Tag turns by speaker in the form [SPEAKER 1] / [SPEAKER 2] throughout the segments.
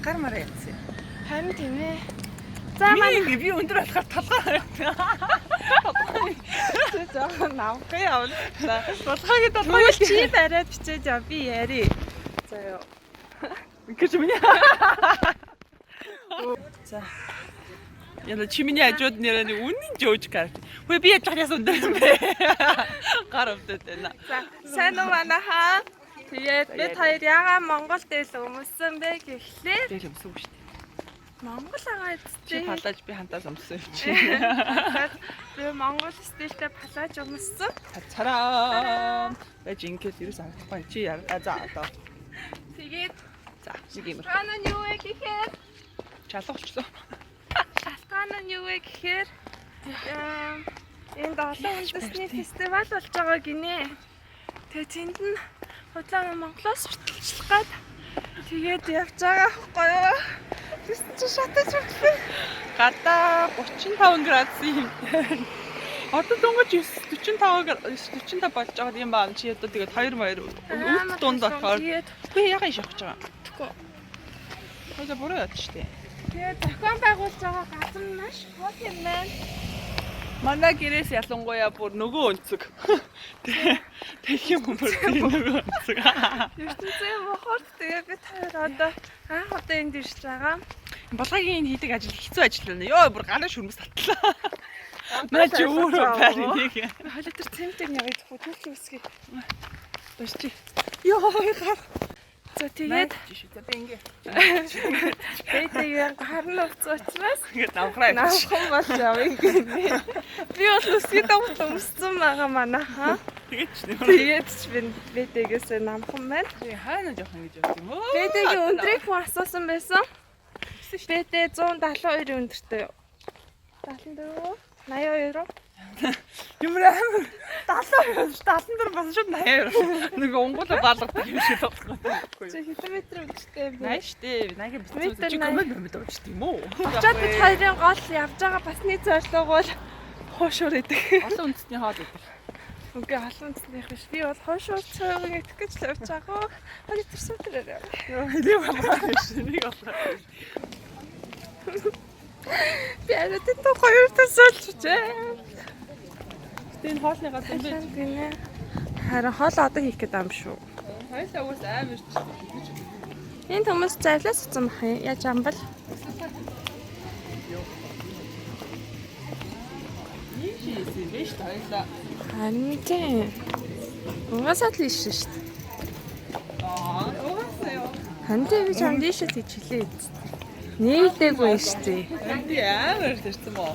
[SPEAKER 1] Гар мараа ятсан.
[SPEAKER 2] Харин тийм ээ. За
[SPEAKER 1] Миний
[SPEAKER 2] манай
[SPEAKER 1] ингээ би өндөр болохоор толгой.
[SPEAKER 2] жоохон намхын явна.
[SPEAKER 1] Толгойг толгойг
[SPEAKER 2] Тэгвэл чи бариад бичээд яв, би яри. За ёо.
[SPEAKER 1] гэж миний. За. Яна чи миний хажууд нэрээ нэг үнэн жөөж гарч. Хөөе, би яаж яасан өндөр юм бэ? Гар өвдөд байна.
[SPEAKER 2] За, сайн уу манайхаа. Тэгээд бид хоёр ягаа Монгол дээл өмссөн бэ гэхлээр
[SPEAKER 1] Тэгэл өмсөн шүү дээ.
[SPEAKER 2] Монгол агаа
[SPEAKER 1] Чи
[SPEAKER 2] эцтэй.
[SPEAKER 1] палаж, би хантаас өмсөн юм чи.
[SPEAKER 2] Би Монгол стилтэй палаж өмссөн.
[SPEAKER 1] Цараа. Байж ингээл ерөөс харагдахгүй. Чи яа за одоо.
[SPEAKER 2] Тэгээд
[SPEAKER 1] За, нэг юм.
[SPEAKER 2] шалтгаан нь юу вэ гэхээр
[SPEAKER 1] Чалга болчлоо.
[SPEAKER 2] шалтгаан нь юу вэ гэхээр энд олон үндэсний фестивал болж байгаа гинэ. Тэгээ тэнд нь худлаа Монголоос сурталчлах гад тэгээд явж байгаа байхгүй юу? Тэгсэн чинь шатаж өглөө.
[SPEAKER 1] Гадаа 35 градусын юм. Одоо дөнгөж 9 45 9 45 болж байгаа юм байна. Чи одоо тэгээд 2 2 өвд дунд болохоор
[SPEAKER 2] Тэгээд
[SPEAKER 1] үгүй яга иш авах гэж байгаа.
[SPEAKER 2] тэгэхгүй.
[SPEAKER 1] Хоёлаа буруу яд штэ.
[SPEAKER 2] Тэгээд зохион байгуулж байгаа газар нь маш хол юм байна.
[SPEAKER 1] Манай гэрээс ялангуяа бүр нөгөө өнцөг. Тэгэх юм бүр нөгөө өнцөг.
[SPEAKER 2] ертөнцийн мохорт тэгээд бид хоёр одоо анх удаа энд ирж байгаа.
[SPEAKER 1] Булгагийн энэ хийдэг ажил хэцүү ажил байна. Йоо, бүр гараа шүрмэс татлаа. Наа чи өөрөө байр энийг.
[SPEAKER 2] Хойлоо тэр цемтэг явъя тхүү түүх үсгий.
[SPEAKER 1] Баш чи. Йоо, гар.
[SPEAKER 2] За, тэгээд
[SPEAKER 1] За, би ингээ.
[SPEAKER 2] бэдэгээр гарна уц учраас
[SPEAKER 1] Ингээд намхраа явчих.
[SPEAKER 2] намхан болж явъя гинэ. Би бол үсгийн давт өмссөн байгаа манайхаа.
[SPEAKER 1] Тэгээд ч нэ.
[SPEAKER 2] Тэгээд ч би бэдэгээс намхан байна.
[SPEAKER 1] Би хайна жоохон ингэж явд юм уу?
[SPEAKER 2] Бэдэгийн өндрийг хүн асуусан байсан. Бэдэ 172 өндөртэй. 74 82 уу?
[SPEAKER 1] Ямар амар 72 74 бас шууд 82. Нэг унгуулаа баалгадаг юм шиг байхгүй.
[SPEAKER 2] Чи хэдэн метр өндөртэй юм бэ?
[SPEAKER 1] 80 штэ. 80
[SPEAKER 2] Метр
[SPEAKER 1] бицүү. Чи
[SPEAKER 2] 80.
[SPEAKER 1] комент момент авч тийм үү?
[SPEAKER 2] Очоод бид хоёрын гол явж байгаа бас нэг зорилго бол хуушуур идэх.
[SPEAKER 1] Олон үндэсний хоол идэх.
[SPEAKER 2] Үгүй, олон үндэснийх биш. Би бол хуушуур цөөгөн идэх гэж л явж байгаа. Хоёр тэр сүтрээр яв.
[SPEAKER 1] Нэг болгоо биш. Нэг болгоо.
[SPEAKER 2] Би арай тэнд хоёр төсөөлчихжээ.
[SPEAKER 1] Гэтэ энэ хоолны газар юм бэ?
[SPEAKER 2] Гинэ. Харин хоол одоо хийх гээд юм шүү.
[SPEAKER 1] Хоёлаа уус амар ч.
[SPEAKER 2] Энэ хүмүүс завлаа суцсан бах юм. Яаж амбал?
[SPEAKER 1] Ийм шиг юм бэ шүү дээ хоёлаа.
[SPEAKER 2] Харин тийм. Угаасаа л ийш шүү дээ.
[SPEAKER 1] Аа, угаасаа юу.
[SPEAKER 2] Харин тийм, би чамд ийшээ гэж хэлээ. Нийлдэггүй шүү дээ.
[SPEAKER 1] Энд амар тэрсэн мó.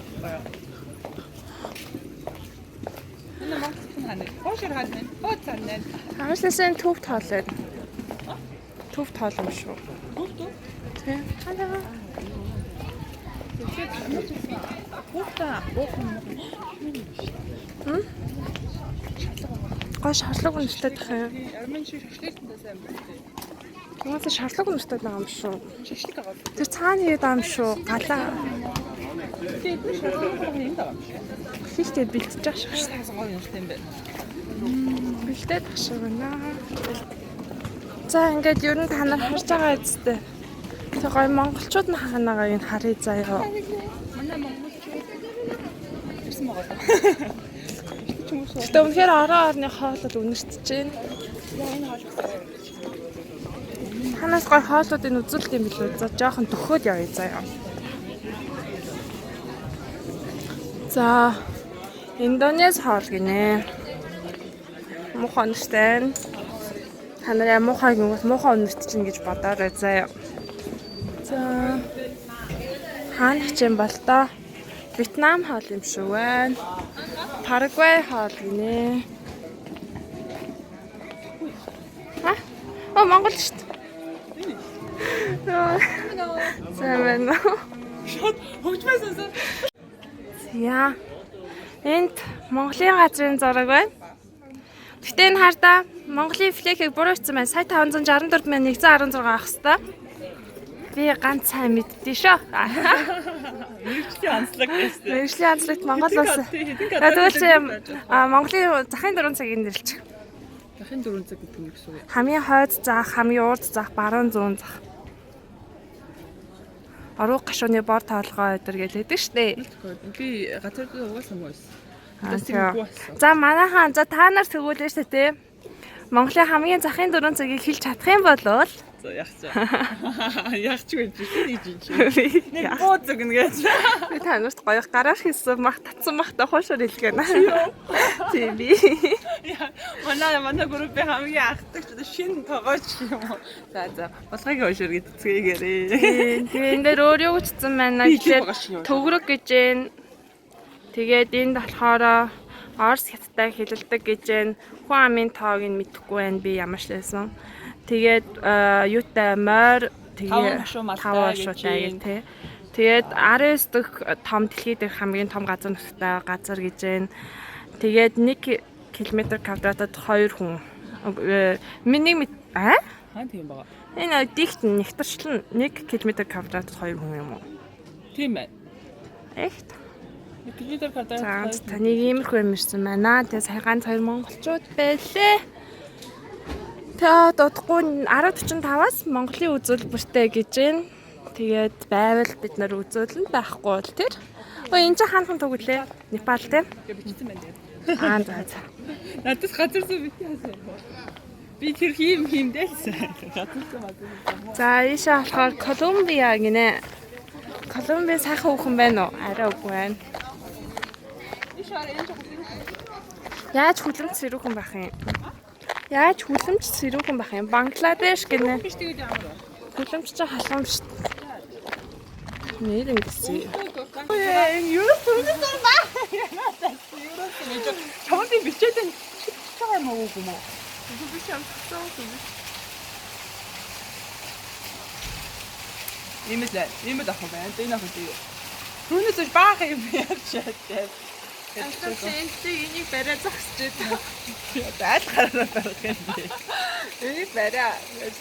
[SPEAKER 1] Энэ Монгол хана. Хоошор хана. Хоо цаана.
[SPEAKER 2] Хамсласан төв тоол байна. Төв тоол юм шүү.
[SPEAKER 1] Төв төв.
[SPEAKER 2] Тийм. Халаа.
[SPEAKER 1] Хүүхдээ уух юм.
[SPEAKER 2] Гой шарлаг үнэртэй тах юм.
[SPEAKER 1] Армын шиг шашлык сайн байна.
[SPEAKER 2] Угаасаа шарлаг үнэртэй байгаа юм шүү.
[SPEAKER 1] Шашлык байгаа.
[SPEAKER 2] Тэр цаана хийгээд байгаа юм шүү. Галаа.
[SPEAKER 1] Тэгээд энэ шашлык юм даа юм шиг.
[SPEAKER 2] Хийхдээ бэлтэж байгаа шиг шүү.
[SPEAKER 1] Таас гоё юм байна.
[SPEAKER 2] Бэлдээд ах шиг байна. За, ингээд ер нь та нар харж байгаа үсттэй. Тэг гоё монголчууд нь хаанагаа энэ харъя заяа.
[SPEAKER 1] Манай монголчууд ирсэн байгаа.
[SPEAKER 2] Гэтэ үнэхээр орон орны хоол бол үнэртэж байна.
[SPEAKER 1] Энэ хоол гэсэн.
[SPEAKER 2] Танаас гоё хоолуудыг үзүүлт юм билүү? За, жоохон төхөөд явъя заяа. За, Индонез хоол гинэ. Муухай үнэртэй. Та нар яа муухай гингүүт муухай үнэрт чинь гэж бодоорой заяа. За, хаана ч юм бол доо. Вьетнам хоол юм шиг байна. Парагвай хоол гинэ. А? Оо, Монгол шүү дээ. Сайн байна уу?
[SPEAKER 1] Шууд хөгжмөө сонсоо.
[SPEAKER 2] За. Энд Монголын газрын зураг байна. Гэтэ энэ хардаа Монголын флэхийг буруу бичсэн байна. Сая 564,116 авах хэвээр. Би ганц сайн мэддээ шүү.
[SPEAKER 1] Мэргэжлийн онцлог гэсэн.
[SPEAKER 2] Мэргэжлийн онцлогт Монгол улс. Тэгвэл чи Монголын захын 4 цагийг нэрлчих.
[SPEAKER 1] Захын 4 цаг гэдэг нь юу гэсэн үг вэ?
[SPEAKER 2] Хамгийн хойд зах, хамгийн урд зах, баруун зүүн зах. Оруу гашууны бор тоолгоо өдр гэж хэлдэг штэ.
[SPEAKER 1] Би газар дээр угаасан юм байсан.
[SPEAKER 2] Аа, тийм. За манайхан за та нар тэгүүлээ штэ тий. Монголын хамгийн захын дөрвөн цагийг хэлж чадах юм бол
[SPEAKER 1] За яг ч. Яг ч гэж чи нэг чи. Нэг буу зүгнэ гэж.
[SPEAKER 2] би та нарт гоёх гараар хэлсэн мах татсан махта хуушаар хэлгэнэ. Тийм би.
[SPEAKER 1] Манай группийн хамгийн анхдагч одоо шинэ тогооч юм уу. За за. Булгыг уушаар гэж цээгээрээ.
[SPEAKER 2] Тэгээ энэ дээр өөр юу гэжсэн байна
[SPEAKER 1] Би
[SPEAKER 2] гэхээр
[SPEAKER 1] хэлэх байгаа шин юу?
[SPEAKER 2] төгрөг гэж байна. Тэгээд энд болохоор Орос хятадтай хэлэлдэг гэж байна. Хүн амын тоог нь мэдэхгүй байна би ямар ч байсан. Тэгээд юутай морь тэгээ
[SPEAKER 1] Таван хошуу малтай
[SPEAKER 2] таван
[SPEAKER 1] гэж
[SPEAKER 2] хошуутай
[SPEAKER 1] байна.
[SPEAKER 2] гэх тий. Тэгээд 19 дэх том дэлхий дэх хамгийн том газар нутагтай газар гэж байна. Тэгээд 1 км квадратад 2 хүн. Миний мэд аа
[SPEAKER 1] Хаа тийм байгаа.
[SPEAKER 2] Энэ дигт нэгтэрчлэн 1 км квадратад 2 хүн юм уу?
[SPEAKER 1] Тийм байна.
[SPEAKER 2] Эхт.
[SPEAKER 1] Километр квадрат.
[SPEAKER 2] За таныг иймэрхүү юм ирсэн байна. Тэгээ сая ганц хоёр монголчууд байлээ. Тэгээ дутхгүй 10:45-аас Монголын үзүүлбэртэй гэж байна. Тэгээд байвал бид нар үзүүлнэ, байхгүй бол тэр. Өө энэ чинь хаанхан түгэлээ? Непал тийм.
[SPEAKER 1] Гэ бичсэн байна тэгээд.
[SPEAKER 2] Аа за за.
[SPEAKER 1] Надаас газар зүй бити хасан. Би тэр хийм хиймдэлсэн. Газар зүй мазар.
[SPEAKER 2] За ийшээ болохоор Колумбиа гинэ. Колумби сайхан хүүхэн байна уу? Арай үгүй байна.
[SPEAKER 1] Иш арай энэ жоо.
[SPEAKER 2] Яаж хүлэмж сэрүүхэн байх юм? Яаж хүлэмж сэрүүхэн байх юм? Бангладеш гинэ.
[SPEAKER 1] Биш тэгээд ямар вэ?
[SPEAKER 2] Хүлэмж чинь халуун шүү дээ. Нэр ингэсэн.
[SPEAKER 1] Энэ юу түрээс ба. Юурээс нэж чамд би бичээд энэ чиж байгаа юм уу юм уу? Би чамдсан юм. Ийм л ийм л ах юм байна. Энэ ах юм. Түүнээс биш баах юм ярьж чадав.
[SPEAKER 2] Энийг энийг бариа зогсож байна.
[SPEAKER 1] Айл гараа барих юм би.
[SPEAKER 2] Энийг бариа гэж.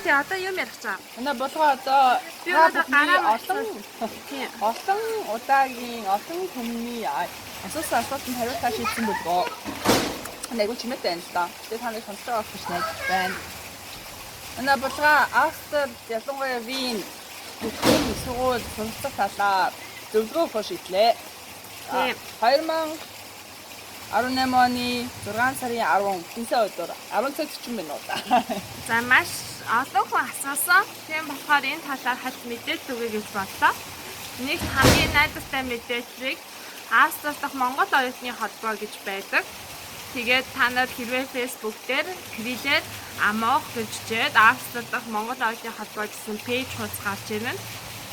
[SPEAKER 2] Тэ одоо юм ярих чаа.
[SPEAKER 1] Манай булгаа одоо
[SPEAKER 2] Би
[SPEAKER 1] та
[SPEAKER 2] өнөөдөр
[SPEAKER 1] бүхний
[SPEAKER 2] гараа
[SPEAKER 1] олон
[SPEAKER 2] Тийм.
[SPEAKER 1] олон удаагийн олон хүмүүний асуусан асуултанд хариултаа шийдсэн бүлгөө. Айгуу чимээтэй байна л да. Тэгээ та нарыг сонсож байгаа гэж найдаж байна. Манай булгаа Австри, ялангуяа Вин бүхний их сургууль суралцах талаар зөвлөгөө өгөх шийдлээ.
[SPEAKER 2] Тийм.
[SPEAKER 1] 2018 оны 6 сарын 10 тэнцээ өдөр 10 цаг 40 минут.
[SPEAKER 2] За маш олон хүн асуусан. Тийм болохоор энэ талаар хальт мэдээлэл өгье гэж бодлоо. Нэг хамгийн найдвартай мэдээллийг Австрали дахь Монгол оюутны холбоо гэж байдаг. Тэгээд та нар хэрвээ Facebook дээр кириллээр АМОХ гэж чичээд Австрали дахь Монгол оюутны холбоо гэсэн пэйж хуудас гарч ирнэ.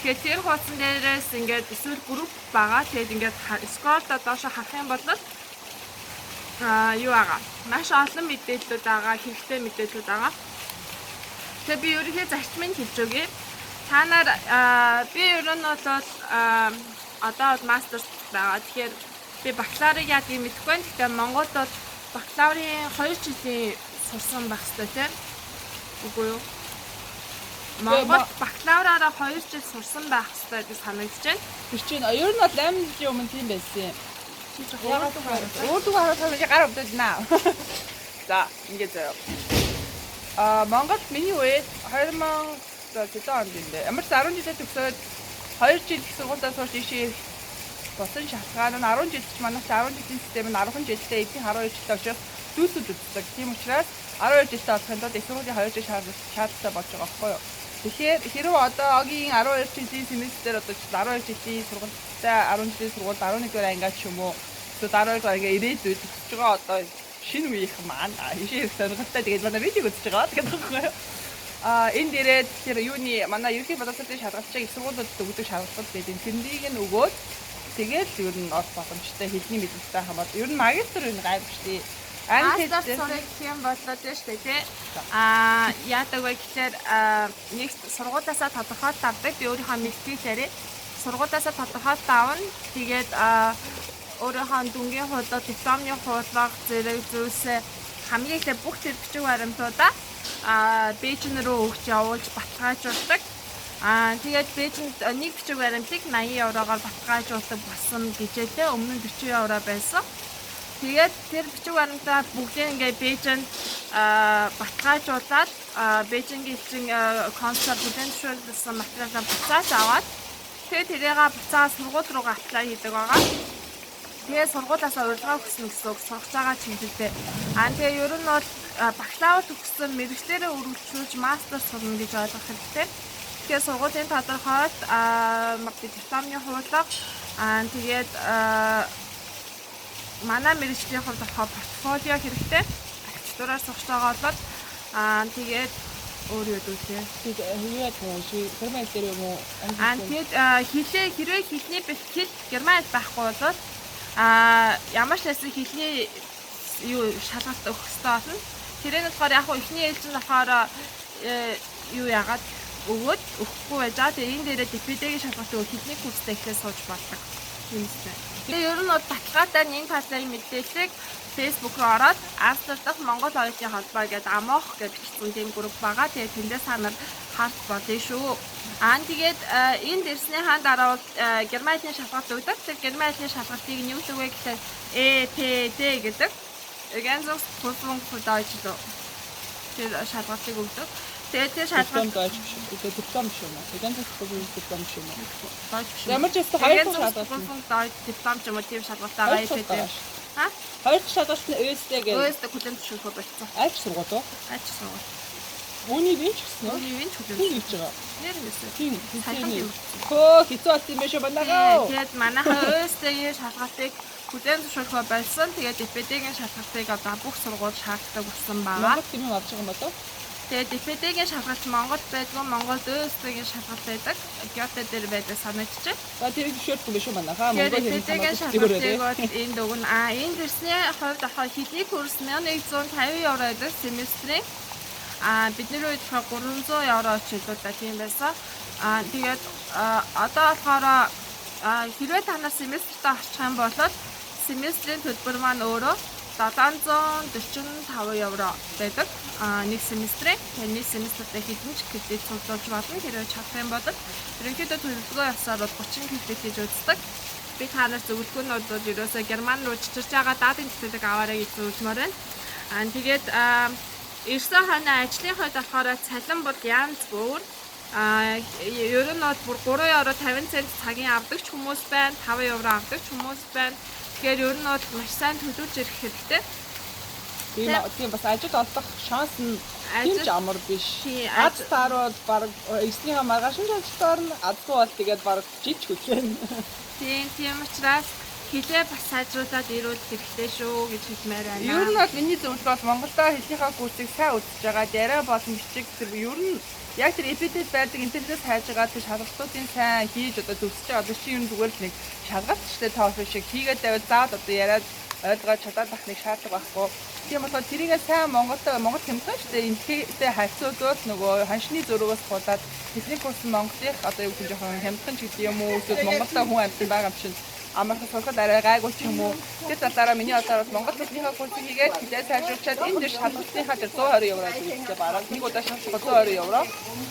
[SPEAKER 2] Тэгэхээр тэр хуудсан дээрээс ингээд эсвэл групп байгаа. Тэгээд ингээд скроллоо доошо харах юм бол юу байгаа. Маш олон мэдээллүүд байгаа, хэрэгтэй мэдээллүүд байгаа. Тэгээ би ерөнхий зарчмыг хэлж өгье. Та нар би ер нь бол одоо бол мастерт байгаа. Тэгэхээр би бакалаврыг яадгийг мэдэхгүй байна. Гэхдээ Монголд бол бакалаврын 2 жилийн сурсан байх хэрэгтэй тийм. Үгүй юу? Монголд бакалавраараа 2 жил сурсан байх хэрэгтэй гэж санагдаж байна.
[SPEAKER 1] Тэр чинь ер нь бол 8 жилийн өмнө тийм байсан юм.
[SPEAKER 2] Чи жоохон
[SPEAKER 1] Өөр дүү харуулах чи гар өвдөж наа. За, ингэ заяа. А Монголд миний үед 2000 за хэдэн онд юм бэ? Ямар ч 10 жилээ төгсөөд 2 жил их сургуульдаа сурч ийшээ ирэх болсон шалтгаан нь 10 жилд ч манайх 10 жилийн систем нь 10 жилдээ эдийн 12 жилдээ учраас дүүсүүд үздэг. Тийм учраас 12 жилдээ болохын тулд их сургуулийн 2 жил шаардлагатай болж байгаа байхгүй юу? Тэгэхээр хэрвээ одоо огийн 12 жилийн семестр одоо 12 жилийн сургуультай 10 жилийн сургуульд 11 дугаар ангиад ч юм уу эсвэл 12 дугаар анги ирээдүйд төгсөж байгаа одоо шинэ үеийнхэн маань ийшээ ирэх сонирхолтой тэгээд манай видеог үзэж байгаа гэдэг байхгүй юу? А энэ дээрээ тэгэхээр юуны манай ерөнхий боловсролын шалгалтчийг их сургуулиудад өгдөг шалгалт гэдэг тэрнийг нь өгөөд тэгэл ер нь орох боломжтой хэлний мэдлэгтэй хамаад ер нь магистр ер нь гайгүй шүү дээ. Англи
[SPEAKER 2] Мастер
[SPEAKER 1] хэл
[SPEAKER 2] сурах гэх юм бол тийм шүү дээ тий. Яадаг вэ гэхээр нэг сургуулиасаа тодорхойлт авдаг. Би өөрийнхөө мэдээлэлээр сургуулиасаа тодорхойлт авна. Тэгээд өөрийнхөө дүнгийн хуулиа, дипломны хуулиа зэрэг зүйлсээ хамгийн эхлээд бүх тэр бичиг баримтуудаа Бээжин рүү өгч явуулж баталгаажуулдаг. Тэгээд Бээжинд нэг бичиг баримтыг 80 еврогоор баталгаажуулдаг болсон гэжээ лээ. Өмнө нь 40 евро байсан. Тэгээд тэр бичиг баримтаа бүгдийг ингээ Бээжинд баталгаажуулаад Бээжингийн элчин консул бүлээн зөвшөөрлөсөн материалаа буцааж аваад тэгээд тэрийг буцаа сургууль руугаа apply хийдэг байгаа. Тэгээд сургуулиасаа урилга өгсөн гэсэн үг сурч байгаа чиглэлдээ. Тэгээ ер нь бол бакалавр төгссөн мэргэжлээрээ үргэлжлүүлж мастер сурна гэж ойлгох хэрэгтэй. Тэгэхээр сургуулийн тодорхойлт дипломны хуулга тэгээд манай мэргэжлийн хувьд болохоор портфолио хэрэгтэй. Архитектураар сурч байгаа бол тэгээд өөр юу гэдэг вэ?
[SPEAKER 1] юу яах юм бэ? Герман хэл дээр юм уу?
[SPEAKER 2] Тэгээд хэлээ хэрвээ хэлний бэлтгэл герман хэл байхгүй бол ямар ч байсан хэлний юу шалгалт өгөх ёстой болно. Тэр нь болохоор яг эхний ээлжинд болохоор юу яагаад өгөөд өгөхгүй байж байгаа. Тэгээ энэ дээрээ DPD-ийн шалгалт өгөх хэлний курстэй эхлээд сууж болдог. Тийм үстэй. Тэгээ ер нь бол баталгаатай энэ талын мэдээллийг Facebook руу ороод Амстер дахь Монгол оюутны холбоо гэдэг АМОХ гэж бичсэн тийм групп байгаа. Тэгээ тэндээс та нар харж болно шүү. Тэгээд энд ирснийхаа дараа бол герман хэлний шалгалт өгдөг. Тэр герман хэлний шалгалтыг нь юу гэдэг вэ гэхээр EPD гэдэг Ergänzungsprüfung für Deutsch лөө. Тэр шалгалтыг өгдөг. Тэгээд тэр
[SPEAKER 1] Диплом
[SPEAKER 2] шалгалт
[SPEAKER 1] Deutsch биш үү? Тэгээ диплом биш юм уу? Ergänzungsprüfung диплом биш юм уу?
[SPEAKER 2] Deutsch биш.
[SPEAKER 1] Ямар ч байсан хоёр дахь шалгалт.
[SPEAKER 2] Ergänzungsprüfung Deutsch диплом ч юм уу тийм шалгалт байгаа
[SPEAKER 1] Хоёр
[SPEAKER 2] EPD.
[SPEAKER 1] шалгалт.
[SPEAKER 2] Ха?
[SPEAKER 1] Хоёр дахь шалгалт нь ÖSD гэдэг.
[SPEAKER 2] ÖSD хүлээн зөвшөөрөх болцсон.
[SPEAKER 1] Аль ч сургууль уу?
[SPEAKER 2] Аль ч сургууль.
[SPEAKER 1] Үүнийг энэ ч гэсэн үү?
[SPEAKER 2] Үүний ч хүлээн
[SPEAKER 1] Хин хийж байгаа.
[SPEAKER 2] Нэр нэсэ.
[SPEAKER 1] Хин
[SPEAKER 2] Саяхан
[SPEAKER 1] хин.
[SPEAKER 2] юм.
[SPEAKER 1] Хөө хэцүү болсон юм байна шүү банагаа.
[SPEAKER 2] Тэгээд манайхаа ÖSD-ийн шалгалтыг хүлээн зөвшөөрөхөө болсон. Тэгээд DPD-ийн шалгалтыг одоо бүх сургууль шаарддаг болсон байгаа.
[SPEAKER 1] Монгол тийм юм авч байгаа юм болов?
[SPEAKER 2] Тэгээд DPD-ийн шалгалт Монголд байдгүй, Монголд ÖSD-ийн шалгалт байдаг. Гёте дээр байдаг санагдчих.
[SPEAKER 1] За тэрийг зөвшөөрдөг юм биш үү манайхаа?
[SPEAKER 2] Тэгээд
[SPEAKER 1] Монгол хэлний
[SPEAKER 2] DPD-ийн шалгалтыг бол энд өгнө. Энд ирсний хувьд болохоор хэлний курс 1150 евро байдаг семестрийн. Бидний үед болохоор 300 евро ч илүү да тийм байсан. Тэгээд одоо болохоор хэрвээ та нар семестртээ орчих юм бол семестрийн төлбөр маань өөрөө 745 евро байдаг. Нэг семестрийн. Тэгээд нэг семестртээ хэдэн ч кредит цуглуулж болно. Хэрвээ чадах юм бол ерөнхийдөө төлөвлөгөө явсаар бол 30 кредит хийж үздэг. Би та нар зөвлөгөө нь бол ерөөсөө Герман руу чичирч байгаа даадын тэтгэлэг аваарай гэж зөвлөмөр байна. Тэгээд ирсэн хойно ажлын хувьд болохоор цалин бол янз бүр. Ер нь бол бүр 3 евро 50 цент цагийн авдаг ч хүмүүс байна, 5 евро авдаг ч хүмүүс байна. Тэгэхээр ер нь бол маш сайн төлөвлөж ирэх хэрэгтэй.
[SPEAKER 1] Тийм бас ажил олдох шанс нь тийм ч амар биш. Аз таарвал баг эзнийхээ маргааш нь ажилд орно. Азгүй бол тэгээд баг жиж хүлээн.
[SPEAKER 2] Тийм учраас хэлээ бас сайжруулад ирүүл хэрэгтэй шүү гэж хэлмээр байна.
[SPEAKER 1] Ер нь бол миний зөвлөгөө бол Монголдо хэлнийхээ курсыг сайн үзэж байгаа яриа болон бичиг тэр ер нь яг тэр EPD-д байдаг интернетээс хайж байгаа тэр шалгалтуудын сайн хийж одоо төгсөж байгаа. Одоо чи ер нь зүгээр л нэг шалгалт ч гэдэг TOEFL шиг хийгээд байвал заавал одоо яриад ойлгоод чадаад байх нэг шаардлага байхгүй. Тийм болохоор тэрийгээ сайн Монголд Монгол хямдхан шүү дээ. Энэхтэй харьцуулбал нөгөө ханшны зөрүүгээс хулаад хэлний курс нь Монголынх одоо юу гэдэг жоохон хямдхан ч гэдэг юм уу эсвэл Монголдо хүн амьсан байгаа юм чинь амархан сурахад арай гайгүй ч юм уу. Тэр талаараа миний бодлоор бол Монгол хэлнийхээ курсыг хийгээд хэлээ сайжруулчаад энэ дэр шалгалтынхаа тэр 120 евро гэдэг бараг нэг удаа шалгах 120 евро.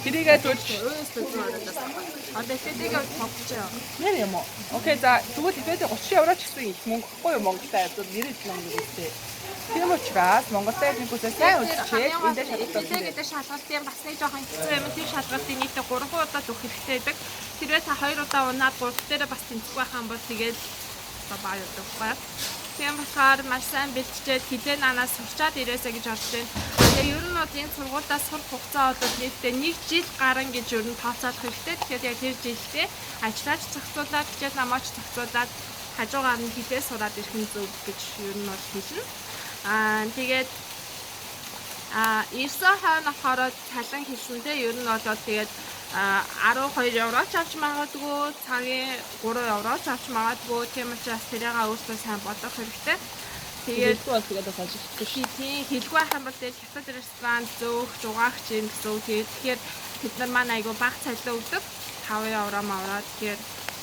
[SPEAKER 1] Тэрийгээ төлж
[SPEAKER 2] Одоо EPD-г 30 евро.
[SPEAKER 1] Нэр юм уу? Окей, за тэгвэл EPD 30 евро ч гэсэн их мөнгө гэхгүй юу Монголд харьцуул нэр их мөнгө үстэй. Тийм учраас Монголд хэлний курсээ сайн үзчихээд энэ дээр шалгалт
[SPEAKER 2] EPD гэдэг шалгалтын бас нэг жоохон хэцүү юм. Тэр шалгалтын нийтдээ 3 удаа өгөх хэрэгтэй байдаг. Тэрвээ та 2 удаа унаад 3 дээрээ бас тэнцэхгүй байх юм бол тэгээд одоо баа явдаг байхгүй. Тийм болохоор маш сайн бэлтжээд хилээ наанаас сурчаад ирээсэ гэж бодож байна. Тэгээ ер нь бол энэ сургуульдаа сурах хугацаа бол нийтдээ 1 жил гарan гэж ер нь тооцоолох хэрэгтэй. Тэгэхээр яг тэр жилдээ ажиллаж зохицуулаад хичээл намаач зохицуулаад хажуугаар нь хилээ сураад ирэх нь зөв гэж ер нь бол хэлнэ. Тэгээд ирсэн хойно болохоор цалин хэлсэнтэй ер нь бол тэгээд 12 евро ч авч магадгүй, цагийн 3 евро ч авч магадгүй. Тийм учраас тэрийг өөртөө сайн бодох хэрэгтэй. Тэгээд
[SPEAKER 1] Хэлгүй бол тэгээд бас ажиллахгүй шүү.
[SPEAKER 2] Тийм, хэлгүй байх юм бол тэгээд хятад ресторанд зөөх, дугаагч юм гэсэн үг. Тэгээд тэгэхээр тэд нар маань айгүй бага цалин өгдөг. 5 евро мавра. Тэгэхээр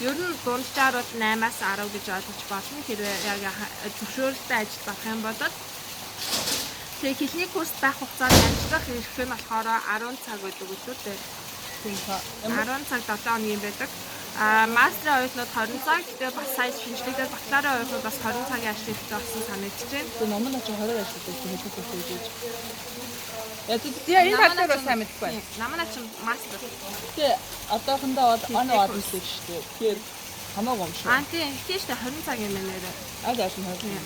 [SPEAKER 2] ер нь дунджаар бол 8-аас 10 гэж ойлгож болно. Хэрвээ яг зөвшөөрөлтэй ажил болох юм бол тэгээд хэлний курс байх хугацаанд ажиллах эрх нь болохоор 10 цаг байдаг үлээ дээ.
[SPEAKER 1] Тийм та.
[SPEAKER 2] 10 цаг 7 хоногийн байдаг. А мастерын оюутнууд 20 цаг, тэгээ бас сая шинжлэхдээ бакалаврын оюутнууд бас 20 цагийн ажил хэрэгтэй болсон санагдаж байна.
[SPEAKER 1] Тэгээд ном нь очиж 20-оор ажилладаг тийм хэлний курс хийж байж. Яа тийм энэ тал дээр бас сайн мэдэхгүй байна.
[SPEAKER 2] Намаа чинь мастер.
[SPEAKER 1] Гэтэ одоохондоо бол он одсон шүү дээ. Тэгэхээр хамаагүй юм шүү.
[SPEAKER 2] Аа тийм, тийм шүү дээ 20 цаг юм байна нэрээ.
[SPEAKER 1] Аль аль нь 20 юм.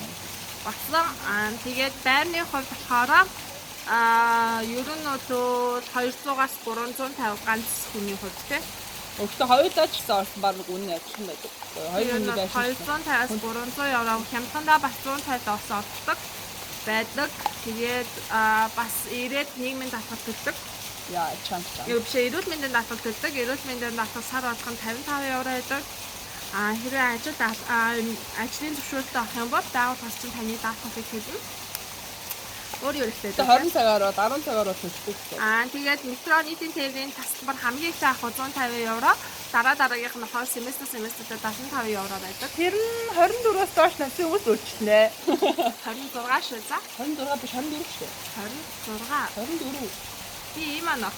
[SPEAKER 2] Болсон. Аа тэгээд байрны хувьд болохоор аа ер нь бол 200-аас 350 ганц хүний хувьд тийм.
[SPEAKER 1] Өгтө хоёулаа ч гэсэн орсон баг үнэ адилхан байдаг. Хоёр хүний байшин.
[SPEAKER 2] 250-аас 300 евро хямдхандаа бас 150 доллар ордог байдаг. Тэгээд бас ирээд нийгмийн даатгал төлдөг.
[SPEAKER 1] Яа, чанга чанга.
[SPEAKER 2] Юу биш эрүүл мэндийн даатгал төлдөг. Эрүүл мэндийн даатгал сар болгон 55 евро байдаг. А хэрвээ ажил ажлын зөвшөөрөлтөй авах юм бол байгууллагаас чинь таны даатгалыг төлнө. Өөр юу хэрэгтэй вэ?
[SPEAKER 1] 20 цагаар бол 10 цагаар бол төлдөг гэсэн.
[SPEAKER 2] Аа тэгээд метро нийтийн тээврийн тасалбар хамгийн их авах 150 евро. Дараа дараагийнх нь болохоор семестр семестрээр 75 евро байдаг.
[SPEAKER 1] Тэр нь 24-өөс доош насны хүмүүс өөрчлөнө.
[SPEAKER 2] 26 шүү за.
[SPEAKER 1] 26 биш 24 шүү.
[SPEAKER 2] 26.
[SPEAKER 1] 24.
[SPEAKER 2] Би ийм аа.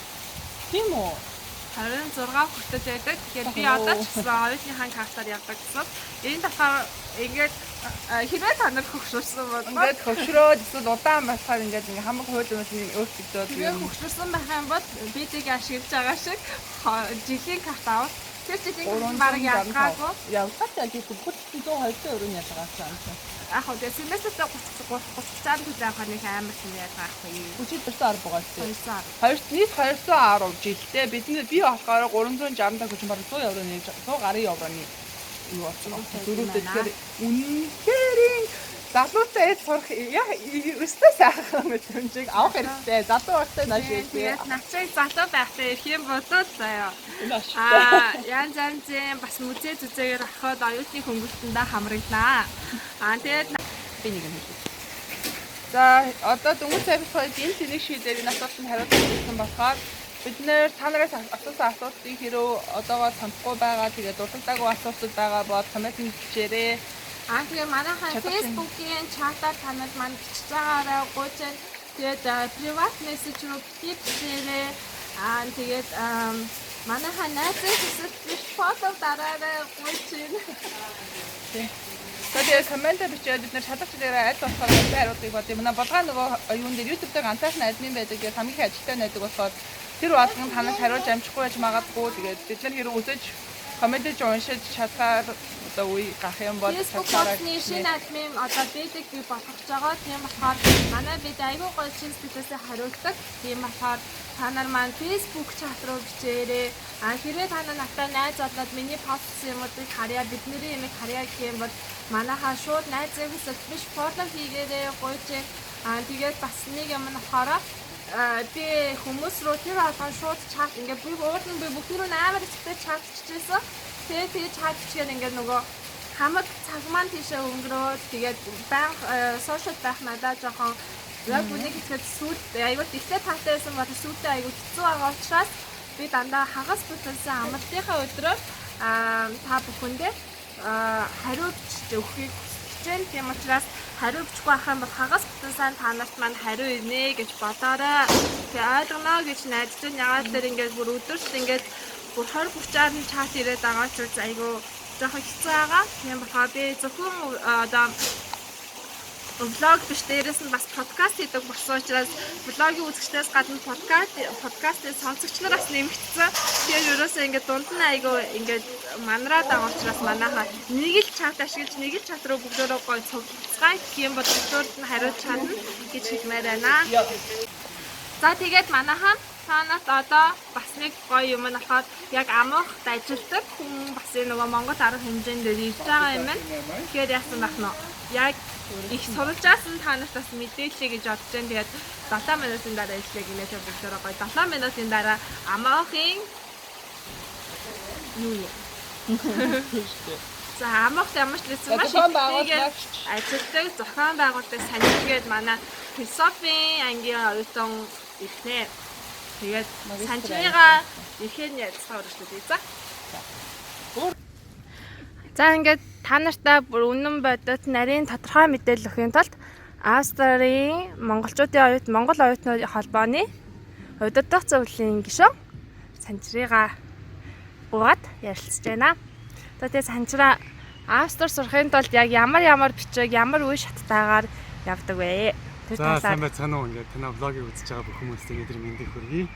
[SPEAKER 1] Тийм үү?
[SPEAKER 2] 26 хүртэл байдаг. Тэгэхээр би одоо ч гэсэн оюутныхаа картаар явдаг гэсэн. Энэ талаар ингээд хэрвээ та нар хөгшөрсөн бол
[SPEAKER 1] ингээд хөгшрөөд эсвэл удаан болохоор ингээд ингээ хамаг хууль юмс юм өөрчлөгдөөд
[SPEAKER 2] хэрвээ хөгшөрсөн байх юм бол бидийг ашиглаж байгаа шиг жилийн карт авал тэр жилийн карт бараг ялгаагүй.
[SPEAKER 1] Ялгаатай гэх бүхэл 100 200 өрөөний ялгаатай юм шиг.
[SPEAKER 2] Яг хөө тэгээ семестртээ 33 30 төлөө авах нэг амар юм ялгаахгүй.
[SPEAKER 1] Хүчит 910 байгаа шүү.
[SPEAKER 2] 210.
[SPEAKER 1] Хоёр нийт 210 жилдээ бидний би болохоор 360 төгрөг бараг 100 евроны 100 гаруй евроны юу болсон. Дөрөвдөө тэгэхээр үнэхээр залуутай ээж сурах өстой сайхан мэдрэмжийг авах хэрэгтэй. Залуу байхдаа нааш
[SPEAKER 2] Тэгээд начаа залуу байхдаа ирэх юм бол заяа.
[SPEAKER 1] Аа
[SPEAKER 2] янз янзын бас музей зүзээгээр ороход оюутны хөнгөлтөндөө хамрагнаа. Аа тэгээд
[SPEAKER 1] би нэг юм хэлье. За одоо дөнгөж сая бит хоёр энэ тэнэг шийдээр энэ асуултанд хариулт өгсөн болохоор бид нэр та нараас асуусан асуултыг хэрэг одоогоо санахгүй байгаа тэгээд дурддаггүй асуултууд байгаа бол коммент бичээрэй.
[SPEAKER 2] Аа тэгээ манайхан Facebook-ийн чатаар та нар маань бичиж байгаарай гуйж. Тэгээд private message руу бичээрэй. Аа тэгээд манайхан найзын хүсэлт биш follow дараарай гуйж.
[SPEAKER 1] За тэгээд коммент бичээд бид нэр чадах чиглэлээр аль болохоор аль хариултыг бодъё. Манай болгоо нөгөө юун дээр YouTube дээр ганцаархан админ байдаг гэж хамгийн их ажилтай байдаг болохоор тэр болгон танаас хариулж амжихгүй байж магадгүй. Тэгээд бид нар хэрэг үзэж комментэж уншиж чадхаар одоо үе гарах юм бол
[SPEAKER 2] Facebook постны шинэ админ одоо бэлэг би болгож байгаа. Тийм болохоор манай бид айгүй гоё чин сэтгэлээсээ хариулдаг. Тийм болохоор та нар маань Facebook чат руу бичээрэй. А хэрвээ та нар надтай найз болоод миний постсан юмудыг харъя, бидний юмыг харъя гэх юм бол манайхаа шууд найзын хүсэлт биш follow хийгээрэй гуйж. А тэгээд бас нэг юм нь болохоор би хүмүүс рүү тэр болгон шууд чат ингээд би уул нь би бүгд рүү амар ихтэй чат чижээсэн. Тэгээ чат чигээр ингээд нөгөө хамаг цаг маань тийшээ өнгөрөөд тэгээд байнга сошиал байх надаа жоохон яг үнийг хэлэхэд сүйд аюул ихтэй таатай байсан бол сүйдээ аюул хэцүү байгаа учраас би дандаа хагас бүтэнсэн амралтынхаа өдрөөр та бүхэндээ хариу бичиж өгөхийг хүсэж байна. Тийм учраас хариу бичихгүй байх юм бол хагас бүтэнсэн та нарт маань хариу ирнэ гэж бодоорой. Тэгээ ойлгоно гэж найдаж байна. Ягаад тэр ингээд бүр өдөрт ингээд бүр 20 30-аар нь чат ирээд байгаа ч айгүй жоохон хэцүү байгаа. Тийм болохоор би зөвхөн одоо влог биш дээрээс нь бас подкаст хийдэг болсон учраас влогийн үзэгчдээс гадна подкастын сонсогч нар бас нэмэгдсэн. Тэгэхээр ерөөсөө ингээд дунд нь айгүй ингээд манраад байгаа учраас манайхаа нэг л чат ашиглаж нэг л чат руу бүгдөө гой цуглацгаая гэх юм бол бүгдөөд нь хариулж чадна гэж хэлмээр байна. За тэгээд манайхаа та нарт одоо бас нэг гоё юм нь болохоор яг амуухт ажилтдаг хүн бас энэ нөгөө Монгол арга хэмжээнд дээр ирж байгаа юм байна. Тэгэхээр яасан байх нь яг их сурвалжаасан та нарт бас мэдээллээ гэж бодож байна. Тэгээд 7 минутын дараа ирлээ гинэ тэр бүгдээрээ гоё 7 минутын дараа амаахын юу юм. За, Амогт ямар ч лсэн маш
[SPEAKER 1] Зохион
[SPEAKER 2] их
[SPEAKER 1] байгуулагч.
[SPEAKER 2] ажилтдаг, зохион байгуулдаг Санчир гээд манай философийн ангийн оюутан ирнэ. Тэгээд
[SPEAKER 1] Магистр
[SPEAKER 2] Санчирыгаа ихээр нь ярилцлага өргөжлүүлье. За. За, ингээд та нартай бүр үнэн бодит нарийн тодорхой мэдээлэл өгөхийн тулд Австрийн монголчуудын оюут Монгол оюутнуудын холбооны удирдах зөвлөлийн гишүүн Санчирыгаа гуйгаад ярилцж байна. За, тэгээ Санчираа, Австри сурахын тулд яг ямар ямар бичиг, ямар үе шаттайгаар явдаг вэ? Тэр
[SPEAKER 3] За, сайн
[SPEAKER 2] талаар
[SPEAKER 3] байцгаана уу, ингээд танай vlog ийг үзэж байгаа бүх хүмүүстээ өдөр мэндийг хүргэе.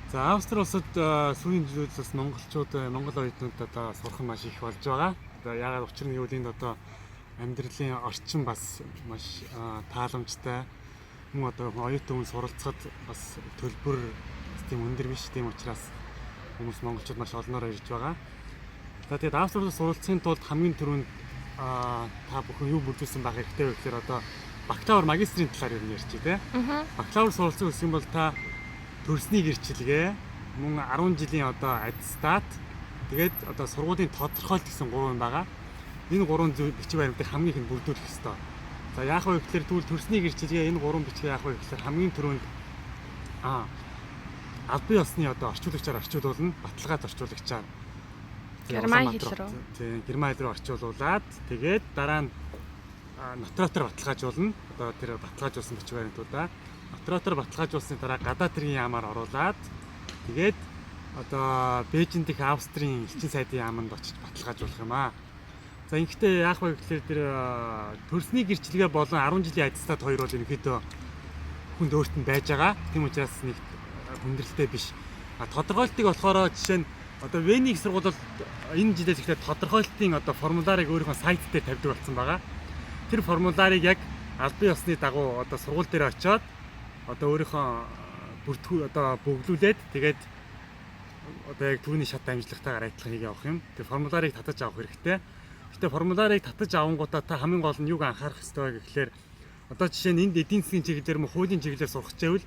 [SPEAKER 3] За, Австри улсад сүүлийн жилүүд бас монголчууд монгол оюутнууд одоо сурах нь маш их болж байгаа. Одоо яагаад учир нь гэвэл энд одоо амьдралын орчин бас маш тааламжтай. Мөн одоо оюутан хүн суралцахад бас төлбөр бас тийм өндөр биш. Тийм учраас хүмүүс монголчууд маш олноор ирж байгаа. За, тэгээд Австри улсад суралцахын тулд хамгийн түрүүнд та бүхэн юу бүрдүүлсэн байх хэрэгтэй вэ гэхээр одоо бакалавр магистрийн талаар ер нь ярьчих тий. Бакалавр суралцах гэсэн бол та төрсний гэрчилгээ, мөн 10 жилийн одоо аттестат, тэгээд одоо сургуулийн тодорхойлолт гэсэн гурван юм байгаа. Энэ гурван зүйл бичиг баримтыг хамгийн ихэнд бүрдүүлэх ёстой. За, яах вэ гэхээр тэгвэл төрсний гэрчилгээ, энэ гурван бичиг яах вэ гэхээр хамгийн түрүүнд албан ёсны одоо орчуулагчаар орчуулна, баталгаат орчуулагчаар.
[SPEAKER 2] Герман
[SPEAKER 3] Улаанбаатар
[SPEAKER 2] хэл рүү.
[SPEAKER 3] Тийм, герман хэл рүү орчуулуулад тэгээд дараа нь нотариатаар баталгаажуулна. Одоо тэр баталгаажуулсан бичиг баримтуудаа нотариатаар баталгаажуулсны дараа гадаад хэргийн яамаар оруулаад тэгээд одоо Бээжин дэх Австрийн элчин сайдын яаманд очиж баталгаажуулах юм аа. За, ингэхдээ яах вэ гэхээр тэр төрсний гэрчилгээ болон 10 жилийн аттестат хоёр бол ерөнхийдөө хүнд өөрт нь байж байгаа. Тийм учраас нэг хүндрэлтэй биш. А тодорхойлтыг болохоор жишээ нь одоо Вений их сургууль бол энэ жилээс эхлээд тодорхойлтын одоо формулярыг өөрийнхөө сайт дээр тавьдаг болсон байгаа. Тэр формулярыг яг албан ёсны дагуу одоо сургууль дээр очиод одоо өөрийнхөө бүртгүү одоо бөглүүлээд тэгээд одоо яг түүний шат амжилтгатайгаар адилхан хийгээ явах юм. Тэр формулярыг татаж авах хэрэгтэй. Гэтэ формулярыг татаж авангуудаа та хамгийн гол нь юуг анхаарах ёстой вэ гэхлээр одоо жишээ нь энд эдийн засгийн чиглэлээр мөн хуулийн чиглэлээр сурах гэвэл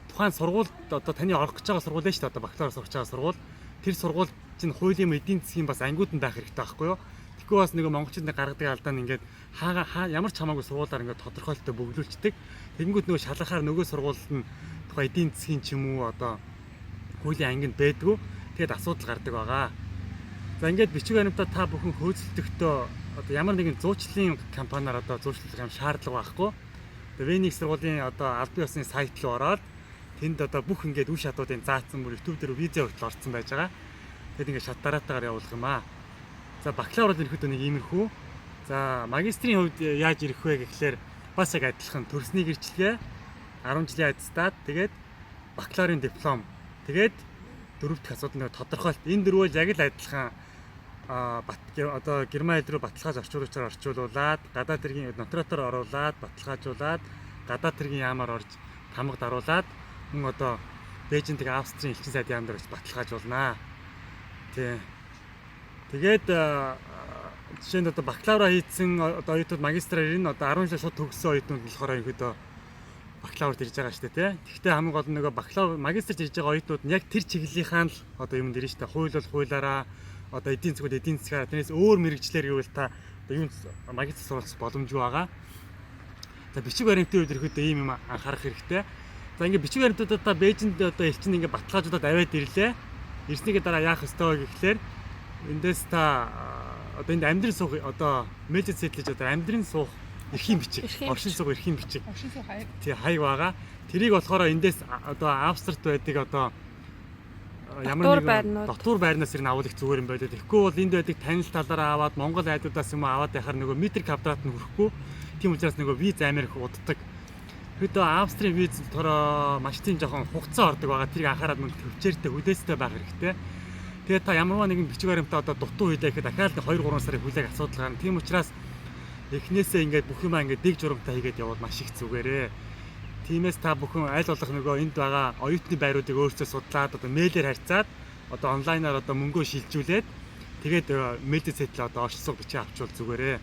[SPEAKER 3] тухайн сургуульд одоо таны орох гэж байгаа сургууль нь шүү дээ, одоо бакалавр сурах гэж байгаа сургууль, тэр сургууль чинь хуулийн эдийн засгийн бас ангиуд нь байх хэрэгтэй байхгүй юу? Тэгэхгүй бас нэг монголчууд нэг гаргадаг алдаа нь ингээд хаага хаа ямар ч хамаагүй сургуулаар ингээд тодорхойлолттой бөглүүлцдэг. Тэгэнгүүт нөгөө шалгахаар нөгөө сургуульд нь тухайн эдийн засгийн ч юм уу одоо хуулийн ангинд байдгүй. Тэгээд асуудал гардаг байгаа. За, ингээд бичиг баримтаа та бүхэн хөөцөлдөхдөө одоо ямар нэгэн зуучлалын компаниар одоо зуучлах юм шаардлага байхгүй. Одоо Вений их сургуулийн одоо албан ёсны сайт руу ороод тэнд одоо бүх ингээд үе шатуудын заасан бүр YouTube дээр видео хүртэл орсон байж байгаа. Тэгэд ингээд шат дараатаагаар явуулах юм аа. За, бакалавр бол ерөнхийдөө нэг иймэрхүү. За, магистрийн хувьд яаж ирэх вэ гэхлээр бас яг адилхан төрсний гэрчилгээ, 10 жилийн аттестат, тэгээд бакалаврын диплом, тэгээд дөрөв дэх асуудал нэг тодорхойлт. Энэ дөрвөл яг л адилхан бат одоо герман хэл рүү баталгааж орчуулагчаар орчуулуулад гадаад хэргийн нотариатаар оруулаад баталгаажуулаад гадаад хэргийн яамаар орж тамга даруулаад мөн одоо Бээжин дэх Австрийн элчин сайдын яам дээр очиж баталгаажуулнаа. Тий. Тэгээд жишээ нь одоо бакалавра хийцэн одоо оюутнууд магистраар ирнэ, одоо 10 жил шууд төгссөн оюутнууд болохоор ерөнхийдөө бакалаврт ирж байгаа шүү дээ, тий. Тэгэхдээ хамгийн гол нь нөгөө бакалавр магистрт ирж байгаа оюутнууд нь яг тэр чиглэлийнхаа л одоо юмд ирнэ шүү дээ. Хууль бол хуулиараа, одоо эдийн засгууд эдийн засгаар, тэрнээс өөр мэргэжлээр гэвэл та одоо юунд магистр суралцах боломжгүй байгаа. За, бичиг баримтын үед ерөнхийдөө ийм юм анхаарах хэрэгтэй. За, ингээд бичиг баримтуудаа та Бээжинд одоо элчин ингээд баталгаажуулаад аваад ирлээ. Ирснийгээ дараа яах ёстой вэ гэхлээр эндээс та одоо энд амьдрын суух одоо Meldezettel одоо амьдрын суух эрхийн бичиг, оршин суух эрхийн бичиг.
[SPEAKER 1] Оршин суух хаяг.
[SPEAKER 3] Тий, хаяг байгаа. Тэрийг болохоор эндээс одоо Австрт байдаг одоо ямар нэгэн дотуур байрнаас ирнэ авах зүгээр юм байлаа. Тэгэхгүй бол энд байдаг танил талаараа аваад Монгол айлуудаас юм аваад яхаар нөгөө метр квадрат нь хүрэхгүй. Тийм учраас нөгөө виз амар их уддаг. Хөдөө Австрийн виз болохоор маш тийм жоохон хугацаа ордог байгаа. Тэрийг анхаарал мөн төвчээртэй хүлээстэй байх хэрэгтэй. Тэгээд та ямарваа нэгэн бичиг баримтаа одоо дутуу хийлээ гэхэд дахиад 2 3 сарын хүлээх асуудал гарна. Тийм учраас эхнээсээ ингээд бүх юмаа ингээд дэг журамтай хийгээд явбал маш их зүгээрээ. Тиймээс та бүхэн аль болох нөгөө энд байгаа оюутны байруудыг өөрсдөө судлаад одоо мэйлээр харьцаад одоо онлайнаар одоо мөнгөө шилжүүлээд тэгээд Meldezettel одоо оршин суух бичиг авчвал зүгээрээ.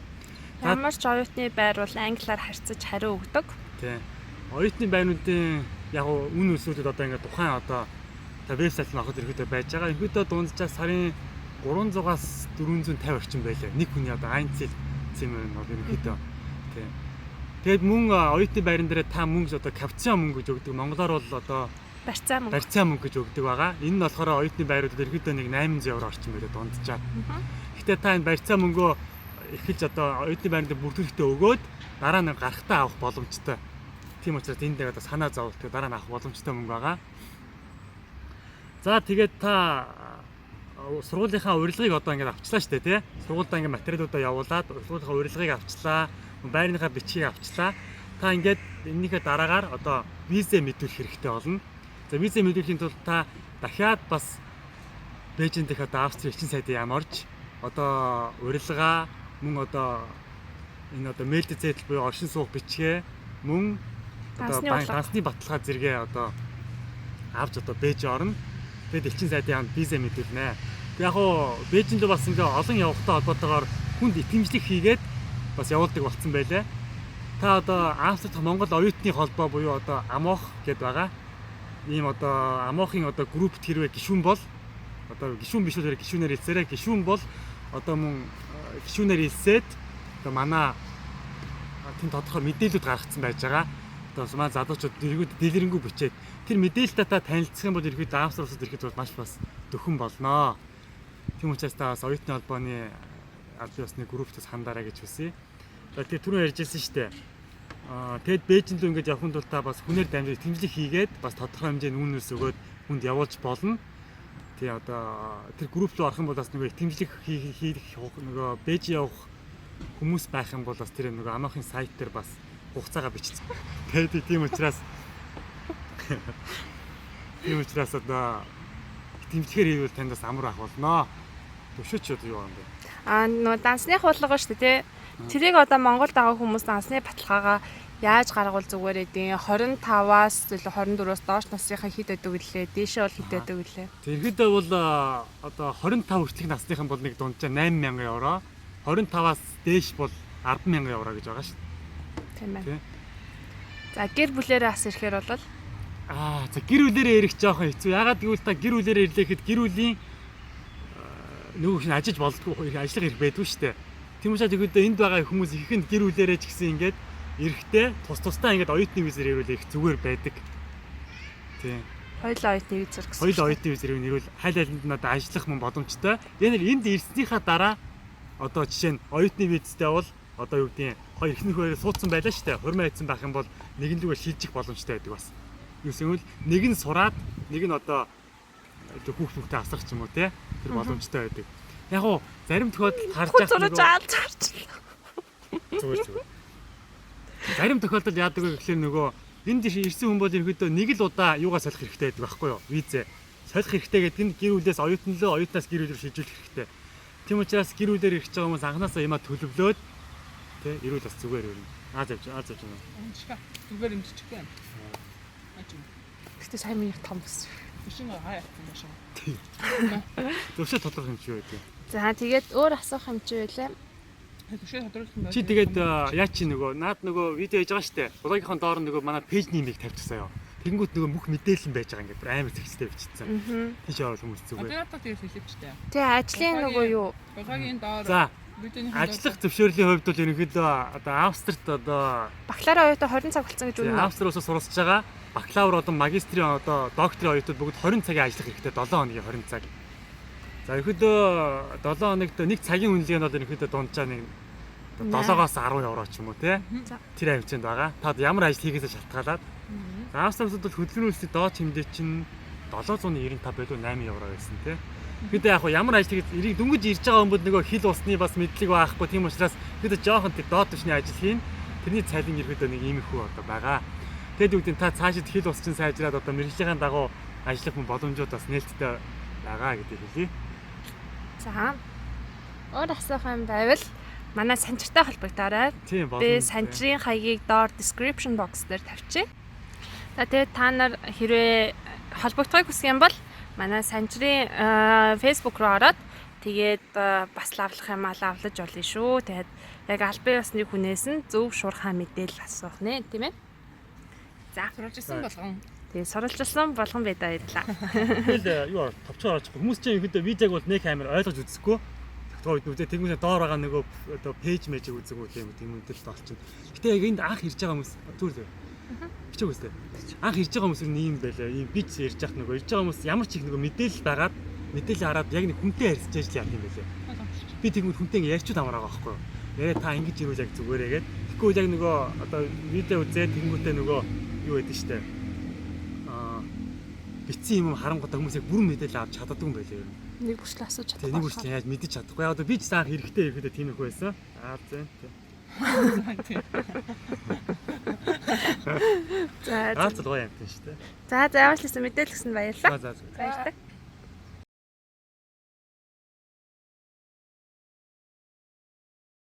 [SPEAKER 2] Ямар ч оюутны байр бол англиар харьцаж хариу өгдөг.
[SPEAKER 3] Тий. Оюутны байрнуудын яг үн өсвөлүүд одоо ингээд тухайн одоо та вебсайт нь авахд ерөөдөө байж байгаа. Ерөөдөө дунджаа сарын 300-аас 450 орчим байлаа. Нэг хүний одоо Einzelzimmer нь бол ерөнхийдөө тийм. Тэгээд мөн оюутны байран дээр та мөнгө одоо Kaution мөнгө гэж өгдөг. Монголоор бол одоо
[SPEAKER 2] Барьцаа мөнгө.
[SPEAKER 3] Барьцаа мөнгө гэж өгдөг байгаа. Энэ нь болохоор оюутны байруудад ерөнхийдөө нэг 800 евро орчим байлаа дунджаа. Гэхдээ та энэ барьцаа мөнгөө эхэлж одоо оюутны байранд бүртгүүлэхдээ өгөөд дараа нь гарахтаа авах боломжтой. Тийм учраас энд яг одоо санаа зовлттой дараа нь авах боломжтой мөнгө байгаа. За, тэгээд та сургуулийнхаа урилгыг одоо ингээд авчлаа шүү дээ, тий? Сургуульдаа ингээд материалуудаа явуулаад сургуулийнхаа урилгыг авчлаа, байрныхаа бичгийг авчлаа. Та ингээд энэнийхээ дараагаар одоо визээ мэдүүлэх хэрэгтэй болно. За, визээ мэдүүлэхийн тулд та дахиад бас Бээжин дэх одоо Австрийн элчин сайдын яам орж одоо урилгаа, мөн одоо энэ одоо Meldezettel буюу оршин суух бичгээ, мөн одоо дансны баталгаа зэрэгээ одоо авч одоо Бээжин орно. Тэгээд элчин сайдын яамд визээ мэдүүлнэ. Яг уу Бээжин рүү бас ингээ олон явахтай холбоотойгоор хүнд итгэмжлэх хийгээд бас явуулдаг болсон байлээ. Та одоо Австрид Монгол оюутны холбоо буюу одоо АМОХ гэдээ байгаа. Ийм одоо АМОХ-ын одоо группт хэрвээ гишүүн бол, одоо гишүүн биш бол гишүүнээр хэлсээрээ, гишүүн бол одоо мөн гишүүнээр хэлсээд одоо манай тийм тодорхой мэдээлэлүүд гаргацсан байж байгаа. Одоо манай залуучууд ерөөд дэлгэрэнгүй бичээд тэр мэдээлэлтэй та танилцах юм бол ерөөд Австри улсад ирэхэд бол маш бас дөхөн болноо. Тийм учраас та бас оюутны холбооны албан ёсны групптээс хандараа гэж хүсье. За, тэгээ түрүүн ярьжсэн шүү дээ. Аа, тэгэд Бээжин рүү ингэж явахын тулд та бас хүнээр дамжиж тэмцлэг хийгээд бас тодорхой хэмжээний үнээс өгөөд хүнд явуулж болно. Тэгээ одоо тэр групп руу орох юм бол бас нөгөө итгэмжлэг хийх нөгөө Бээжин явах хүмүүс байх юм бол бас тэр нөгөө АМОХ-ын сайт дээр бас хугацаагаа бичсэн. Тэгээд тийм учраас одоо итгэмжлэгээр хийвэл танд бас амар ах болноо. Төвшөөч одоо юу юм бэ?
[SPEAKER 2] Аа, нөгөө дансны хуулга шүү дээ, тий. Тэрийг одоо Монголд байгаа хүмүүс дансны баталгаагаа яаж гаргавал зүгээр эдийн 25-аас илүү 24-өөс доош насныхаа хэд байдаг гэлээ, дээшээ бол хэд байдаг гэлээ.
[SPEAKER 3] Тэгэхэд бол одоо 25 хүртэлх насныхан бол нэг дунджаа 8000 евро, 25-аас дээш бол 100000 евро гэж байгаа шүү
[SPEAKER 2] дээ. Тийм байна. За, гэр бүлээрээ бас ирэхээр бол
[SPEAKER 3] Аа, за, гэр бүлээрээ ирэх жоохон хэцүү. Ягаад гэвэл та гэр бүлээрээ ирлээхэд гэр бүлийн нөгөө хин ажиллаж болдгоо, ажиллах эрх байдгүй шүү дээ. Тийм учраас тэгэхэд энд байгаа хүмүүс ихэнд гэр бүлээрээ ч гэсэн ингээд эрэхтэй тус тусдаа ингээд оюутны визээр ирвэл их зүгээр байдаг. Тийм.
[SPEAKER 2] Хоёулаа оюутны визээр гэсэн.
[SPEAKER 3] Хоёулаа оюутны визээр ирвэл хайл хайланд нь одоо ажиллах мөн боломжтой. Яг энд ирснийхаа дараа одоо жишээ нь оюутны визтэй бол одоо юу гэдгийг хоёр эхнэр хоёроо суудсан байлаа шүү дээ. Хурмаа хийсэн байх юм бол нэгэн лүгээ шилжих боломжтой байдаг бас. Юусэн нэг нь сураад, нэг нь одоо хүүхд хүүхдээ асрах ч юм уу те, тэр боломжтой байдаг. Яг уу зарим тохиолдолд харж
[SPEAKER 2] байгаа нөгөө зарчлаа.
[SPEAKER 3] Зүгээр зүгээр. Зарим тохиолдолд яадаг вэ гэхлээр нөгөө энд ирсэн хүн бол ерөнхийдөө нэг л удаа юугаа солих хэрэгтэй байдаг байхгүй юу? Визээ. Солих хэрэгтэй гэдэг нь гэр бүлээс оюутан лөө, оюутнаас гэр бүл рүү шилжүүлэх хэрэгтэй. Тийм учраас гэр бүлээр ирэх байгаа хүмүүс анханасаа юмаа төлөвлөөд тэ ирүүл бас зүгээр ирнэ. Аа, завж аа завж байна.
[SPEAKER 1] Зүгээр имжчих юм.
[SPEAKER 2] Гэтэ сайн миний том гэсэн.
[SPEAKER 1] Машин хаяа машин.
[SPEAKER 3] Зөвшөө тодорхой юм чи юу гэдэг.
[SPEAKER 2] За, тэгээд өөр асуух юм чи байлаа.
[SPEAKER 1] Зөвшөө тодруулах юм байна.
[SPEAKER 3] Чи тэгээд яа чи нөгөө наад нөгөө видео хийж байгаа штэ. Блогийнхоо доор нөгөө манай page name-ийг тавьчихсан ёо. Тэгэнгүүт нөгөө бүх мэдээлэл нь байж байгаа, ингээд амар зэгцтэй бичсэн. Тийш орол хүмүүс зүгээр.
[SPEAKER 1] Одоо надад тэр хэлээчтэй.
[SPEAKER 2] Тэ, ажлын нөгөө юу?
[SPEAKER 1] Блогийн доор.
[SPEAKER 3] За, ажиллах зөвшөөрлийн хувьд бол ерөнхийдөө одоо Австрт одоо
[SPEAKER 2] бакалавр оюутан 20 цаг болсон гэж үнэн үү?
[SPEAKER 3] Австри улсаас суралцж байгаа бакалавр болон магистрийн одоо докторийн оюутнууд бүгд 20 цагийн ажиллах хэрэгтэй, 7 хоногийн 20 цаг. За, ерөнхийдөө 7 хоногт нэг цагийн үнэлгээ нь бол ерөнхийдөө дунджаа нэг 7-оос 10 евро ч юм уу те. Тэр хэмжээнд байгаа. Та ямар ажил хийгээсээ шалтгаалаад. За, Австри улсад бол хөдөлмөрийн үйлсийн доод хэмжээ чинь 795 байлуу 8 евро байсан те. Бид яг ямар ажил хийж эрийг дөнгөж ирж байгаа хүмүүс нөгөө хил усны бас мэдлэг байхгүй, тийм учраас бид жоохон тэг доод түвшний ажил хийн. Тэрний цалин ерөөдөө нэг иймэрхүү одоо байгаа. Тэгэд юу гэдэг та цаашид хил ус чинь сайжраад одоо мэргэжлийн дагуу ажиллах хүн боломжууд бас нээлттэй байгаа гэдгийг хэлье.
[SPEAKER 2] За. Өөр асуух юм байвал манай санчиртай холбогдоорой. Би санчрын хаягийг доор description box дээр тавьчих. За, тэгээд та нар хэрвээ холбогдохыг хүсэх юм бол манай санчрын Facebook руу ороод тэгээд бас лавлах юм аа лавлаж болно шүү. Тэгээд яг албан ёсны хүнээс нь зөв шуурхай мэдээлэл асуух нэ, тийм ээ. За,
[SPEAKER 1] сурч исэн болгон.
[SPEAKER 2] Тэгээ сурвалжилсан болгон бидээ баярлаа.
[SPEAKER 3] Тэгэл юу товчоор орчих. Хүмүүс чинь ерөнхийдөө визаг бол нэг амар ойлгож үзэхгүй. Тэгвэл үзээ тэгмээс доор байгаа нөгөө одоо page мэжийг үзэгүй тийм тийм үдэл олчихно. Гэтэ яг энд анх ирж байгаа хүмүүс зүгээр л. Бичээг үстэй. Анх ирж байгаа хүмүүс юу юм байлаа. Ийм бич ярьж явах нөгөө ирж байгаа хүмүүс ямар ч их нөгөө мэдээлэл дагаад мэдээлэл хараад яг нэг хүнтэй харьцаж л яах юм байлаа. Би тэгмүүд хүнтэй ингэ ярьчуд амар байгаа байхгүй юу. Нэрээ та ингэж ирвэл яг зүгээрээ гээд. Тэгэхгүй яг нөгөө одоо видео үзээ тэгэнгүүтээ нөгөө юу байдаг штэ. Аа битсэн юм харангуйтаа хүмүүс яг бүрэн мэдээлэл авч чаддаггүй юм байлаа юм.
[SPEAKER 2] Нэг бүрчлээ асууж
[SPEAKER 3] Тэгээ нэг үрчлэн яаж мэдэж чадахгүй. Яг одоо би ч анх хэрэгтэй ирэхдээ тийм их байсан. Аа зэн.
[SPEAKER 2] За
[SPEAKER 3] Аа зэл гоё юм тийм шүү дээ.
[SPEAKER 2] за за ямар ч гэсэн мэдээлэл өгсөнд баярлалаа.
[SPEAKER 3] За за.
[SPEAKER 2] Баярлалаа.